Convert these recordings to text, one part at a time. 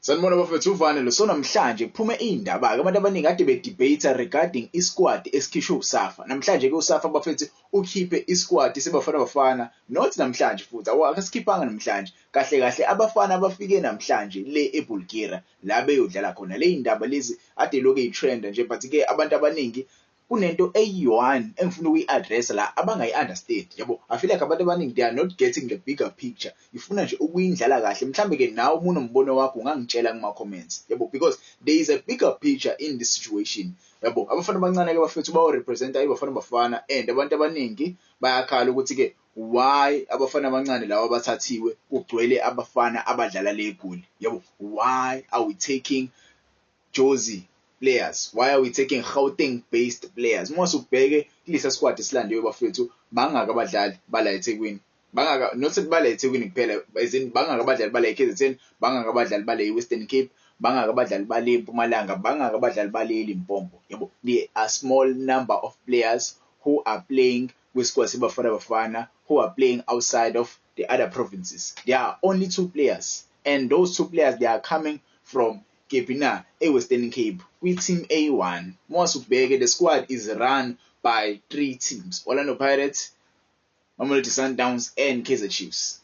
Sanibona bafethu, uvane lo. So namhlanje kuphume iy'ndaba-ke, abantu abaningi kade be-debate regarding isquad esikhishwe uSafa. Namhlanje-ke uSafa bafethu ukhiphe isquad seBafana Bafana, not namhlanje futhi, akasikhiphanga namhlanje. Kahle kahle abafana abafike namhlanje le eBulgaria la beyodlala khona. Le y'ndaba lezi ade lokhu ey'trenda nje, but-ke abantu abaningi kunento eyi-one engifuna ukuyi-address la abangayi-understand, yabo. I feel like abantu abaningi, they are not getting the bigger picture. Ngifuna nje ukuyindlala kahle. Mhlambe-ke nawe uma unombono wakho ungangitshela kuma-comments, yabo, because there is a bigger picture in this situation, yabo. Abafana abancane-ke bafethu bayo-represent-a iBafana Bafana, and abantu abaningi bayakhala ukuthi-ke why abafana abancane laba abathathiwe, kugcwele abafana abadlala le eGoli, yabo. Why are we taking Jozi players? Why are we taking Gauteng based players? Uma usubheke kulesa squad esilandiwe bafethu, bangaka abadlali bala eThekwini, bangaka, not bala eThekwini kuphela, as in bangaka abadlali bala eKZN, bangaka abadlali bala eWestern Cape, bangaka abadlali bale eMpumalanga, bangaka abadlali bale eLimpopo, yabo. There are small number of players who are playing kwisquad seBafana Bafana who are playing outside of the other provinces. There are only two players, and those two players, they are coming from kephi na? E-Western Cape kwi-team A1. Uma ubheke, the squad is run by three teams: Orlando Pirates, Mamelodi Sundowns and Kaizer Chiefs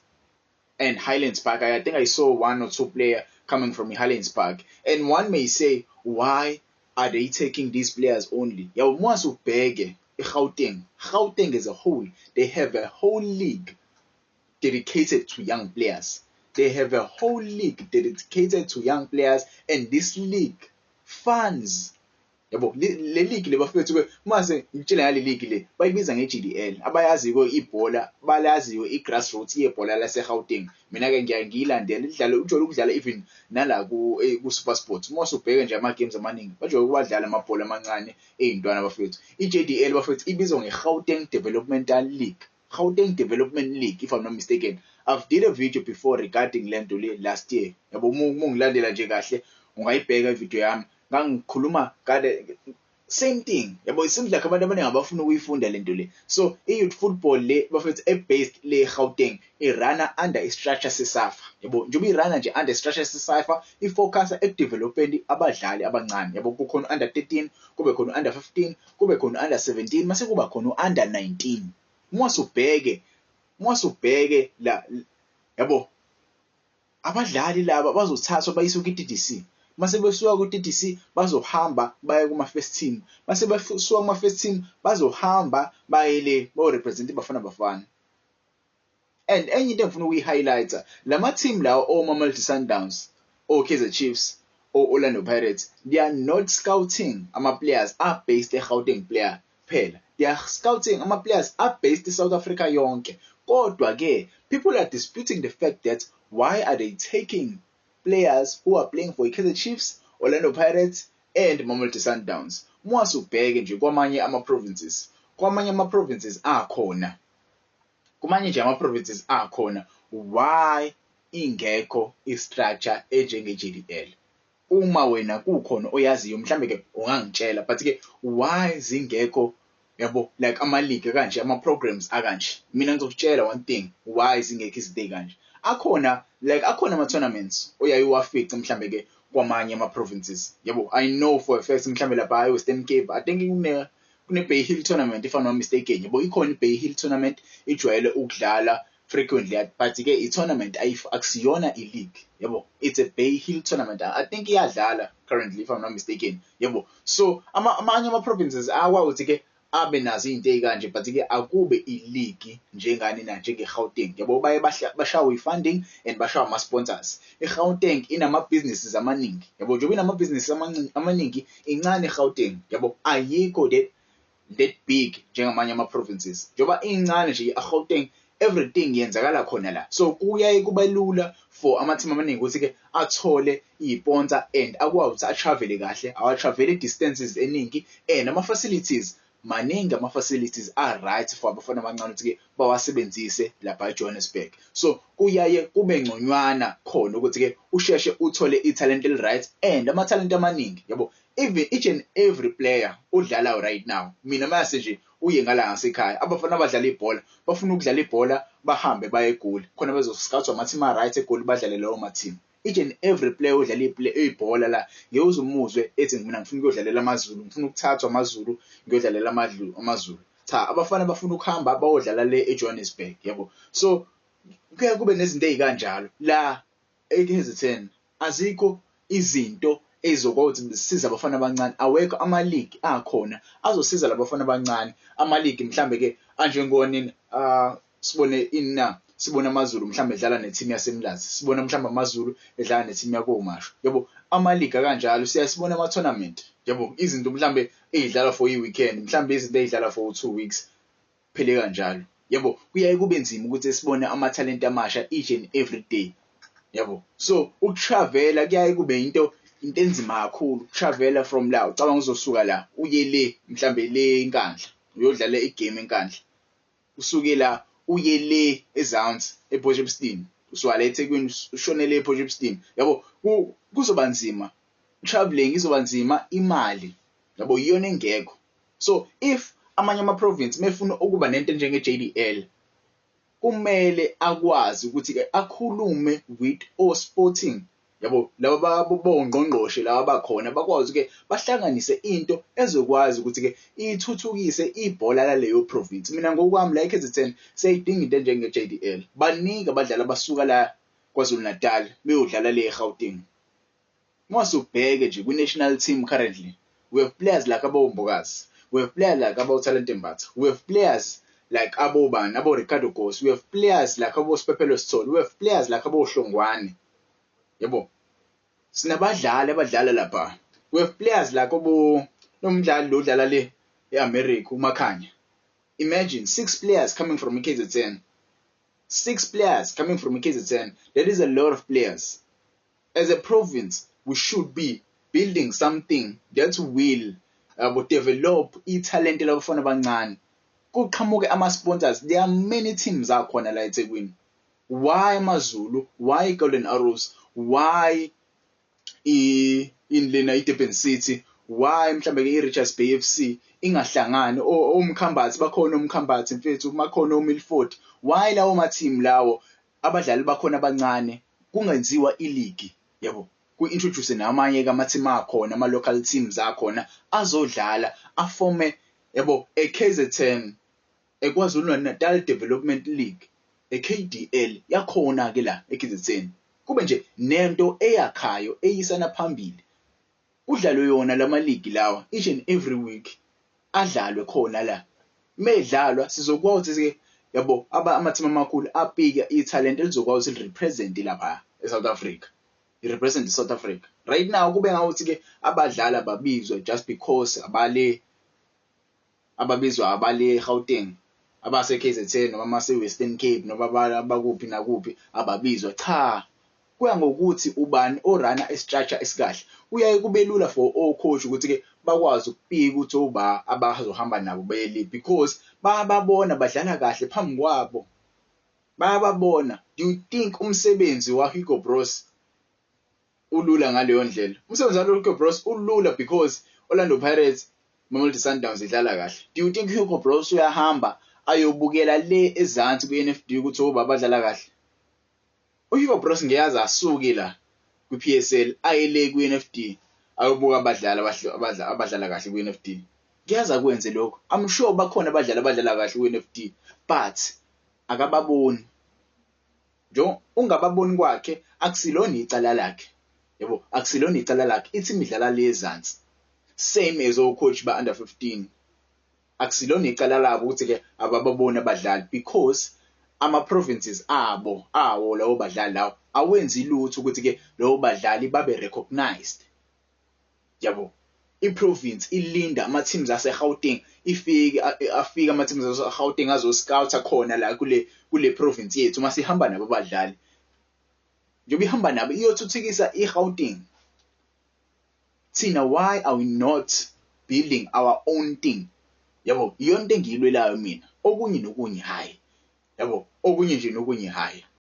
and Highlands Park. I think I saw one or two player coming from Highlands Park, and one may say, why are they taking these players only? Yabo, uma ubheke iGauteng, Gauteng as a whole, they have a whole league dedicated to young players. They have a whole league dedicated to young players, and this league funds, yabo. Le league le bafethu ke, mase ngitshela ngale league le, bayibiza nge-JDL. Abayaziyo ibhola, balaziyo i-grassroots yebhola lase-Gauteng. Mina ke ngiyaye ngiyilandele idlalo, ujwayele ukudlala even nala ku SuperSport. Uma usubheke nje ama games amaningi, bajwayele ukuwadlala amabhola amancane ey'ntwana bafethu. I-JDL bafethu ibizwa nge-Gauteng Developmental League, Gauteng Development League, if I'm not mistaken. I've did a video before regarding lento le last year, yabo. Uma ungilandela nje kahle, ungayibheka ivideo yami, ngangikhuluma ngale same thing, yabo. It seems like abantu abaningi abafuna ukuyifunda lento le. So i-youth football le bafethu e-based le Gauteng iruna under i-structure seSAFA, yabo. Njengoba iruna nje under i-structure seSAFA, ifocusa ekudevelopeni abadlali abancane, yabo. Kukhona under 13, kube khona under 15, kube khona under 17, mase kuba khona under 19. Uma usubheke la, yabo, abadlali laba bazothathwa bayiswe ku-TDC. Mase besuka ku-TDC bazohamba baye kuma-first team. Mase besuka kuma-first team bazohamba baye le bayo-represent iBafana Bafana. And enye into engifuna ukuyi-highlight-a, lama team lawa, o-Mamelodi Sundowns, o-Kaizer Chiefs, o-Orlando Pirates, they are not scouting ama-players are-based e-Gauteng player kuphela. They are scouting ama-players are-based e-South Africa yonke. Kodwa-ke people are disputing the fact that why are they taking players who are playing for i-Kaizer Chiefs, Orlando Pirates and Mamelodi Sundowns? Uma usubheke nje kwamanye ama-provinces, kwamanye ama-provinces akhona, kumanye nje ama-provinces akhona, why ingekho i-structure enjenge-JDL? Uma wena kukhona oyaziyo, mhlambe-ke ungangitshela, but-ke why zingekho, yabo, like ama-league kanje, ama-programs akanje? Mina ngizokutshela one thing, why zingekho izinto ey'kanje. Akhona, like akhona ama-tournaments oyaye uwafice mhlambe-ke kwamanye ama-provinces, yabo. I know for a fact mhlambe lapha e-Western Cape, I think kune-Bay Hill tournament, if I'm not mistaken, yabo. Ikhona i-Bay Hill tournament, ijwayele ukudlala frequently, but-ke i-tournament akusiyona i-league, yabo. It's a Bay Hill tournament. I think iyadlala currently, if I'm not mistaken, yabo. So amanye ama-provinces ayakwazi ukuthi-ke abe nazo iy'nto ey'kanje, but-ke akube i-league njengani na, njenge-Gauteng, yabo. Baye bashawe i-funding and bashawe ama-sponsors. I-Gauteng inama-businesses amaningi, yabo. Njengoba inama-businesses amaningi, incane i-Gauteng, yabo, ayikho that big njengamanye ama-provinces. Njengoba incane nje i-Gauteng, everything yenzakala khona la, so kuyaye kube lula for ama-team amaningi ukuthi-ke athole iy'sponsor and akwazi ukuthi a-travel kahle, awa-travel distances eningi, and ama-facilities maningi, ama-facilities a-right for abafana abancane ukuthi-ke bawasebenzise lapha eJohannesburg. So kuyaye kube ngconywana khona ukuthi-ke usheshe uthole ithalente eli-right and amathalente amaningi, yabo. Even each and every player odlalayo right now, mina mase nje uye ngala ngasekhaya, abafana abadlala ibhola bafuna ukudlala ibhola, bahambe baye eGoli khona bezo-scout-wa ama-team a-right eGoli, badlale lawo ma-team. Each and every player odlala ibhola la ngeke uze umuzwe ethi mina ngifuna ukuyodlalela AmaZulu, ngifuna ukuthathwa AmaZulu ngiyodlalela AmaZulu. Cha, abafana bafuna ukuhamba bayodlala le eJohannesburg, yabo. So kuyaye kube nezinto ey'kanjalo la e-KZN, azikho izinto ey'zokwazi ukuthi zisize abafana abancane. Awekho ama-league akhona azosiza labafana abancane. Ama-league mhlambe-ke anjengonini, sibone ini na, sibone AmaZulu mhlawumbe edlala ne-team yaseMlazi, sibone mhlawumbe AmaZulu edlala ne-team yakoMashu, yabo. Ama-league akanjalo siyaye sibone ama-tournament, yabo, izinto mhlambe ey'dlalwa for i-weekend, mhlambe izinto ey'dlalwa for 2 weeks, phele kanjalo, yabo. Kuyaye kube nzima ukuthi sibone amathalente amasha each and every day, yabo. So ukutravela kuyaye kube into enzima kakhulu, ukutravela from la, ucabanga uzosuka la uye le, mhlambe le eNkandla, uyodlala igame eNkandla, usuke la uye le ezansi ePort Shepstone, usuka la eThekwini ushonele ePort Shepstone, yabo. Kuzoba nzima, traveling izoba nzima, imali, yabo, iyona engekho. So if amanye ama-province mefuna ukuba nento enjenge-JDL, kumele akwazi ukuthi-ke akhulume with o-sporting, yabo, laba bongqongqoshe laba bakhona, bakwazi-ke bahlanganise into ezokwazi ukuthi-ke ithuthukise ibhola laleyo province. Mina ngokwami la e-KZN siyayidinga into enjenge-JDL. Baningi abadlali abasuka la KwaZulu Natal beyodlala le eGauteng. Mase ubheke nje kwi-national team, currently we have players like abo Mbokazi, we have players like abo Thalente Mbatha, we have players like abobani, abo Ricardo Goss, we have players like abo Sphephelo Sithole, we have players like abo Hlongwane, yabo. Sinabadlali abadlala lapha. We have players like abo nomdlali lo dlala le e-America, uMakhanya. Imagine six players coming from KZN, six players coming from KZN. That is a lot of players. As a province, we should be building something that will develop ithalente labafana abancane, kuqhamuke ama-sponsors. There are many teams akhona la eThekwini. Why AmaZulu? Why Golden Arrows? Why ini lena, i-Durban City? Why mhlambe ke i-Richards Bay FC ingahlangani? OMkhambathi bakhona, oMkhambathi mfethu bakhona, oMilford. Why lawo ma team lawo abadlali bakhona abancane kungenziwa iligi, yabo, ku-introduce namanye ama-team akhona, ama-local teams akhona azodlala, afome, yabo, e-KZN, eKwaZulu Natal Development League, e-KDL yakhona ke la e-KZN, kube nje nento eyakhayo eyisana phambili, kudlalwe yona lama league lawa each and every week, adlalwe khona la. Medlalwa sizokwazi ukuthi, yabo, ama-team amakhulu apike ithalente elizokwazi ukuthi li-represent lapha e-South Africa, i-represent i-South Africa. Right now kube ngawuthi-ke abadlali ababizwa just because abale ababizwa abale eGauteng, abase-KZN noma abase-Western Cape noma abakuphi nakuphi ababizwa. Cha, kuya ngokuthi ubani orana i-structure esikahle. Kuyaye kube lula for o-coach ukuthi-ke bakwazi ukupika ukuthi oba abazohamba nabo beye, because bayababona badlala kahle phambi kwabo, bayababona. Do you think umsebenzi wa-Hugo Broos ulula ngaleyo ndlela? Umsebenzi wa-Hugo Broos ulula because Orlando Pirates, Mamelodi Sundowns idlala kahle. Do you think Hugo Broos uyahamba ayobukela le ezansi kwi-NFD ukuthi oba badlala kahle? UHugo Broos ngiyazi asuke la kwi-PSL aye le kwi-NFD ayobuka abadlali abadlala kahle kwi-NFD. Ngiyazi akwenze lokho. I'm sure bakhona abadlali abadlala kahle kwi-NFD, but akababoni. Nje ungababoni kwakhe akusilona icala lakhe, yabo, akusilona icala lakhe. I-team idlala le ezansi, same as o-coach ba-under 15, akusilona icala labo ukuthi-ke abababoni abadlali, because ama-provinces abo awo lawo badlali lawo awenzi lutho ukuthi-ke labo badlali babe recognized, yabo. I-province ilinda ama-teams ase-Gauteng ifike, afike ama-teams ase-Gauteng azo-scout-a khona la kule province yethu, masihamba nabo abadlali. Njengoba ihamba nabo iyothuthukisa i-Gauteng. Thina, why are we not building our own thing, yabo? Iyona into engiyilwelayo mina. Okunye nokunye hhayi, yabo, okunye nje nokunye hhayi.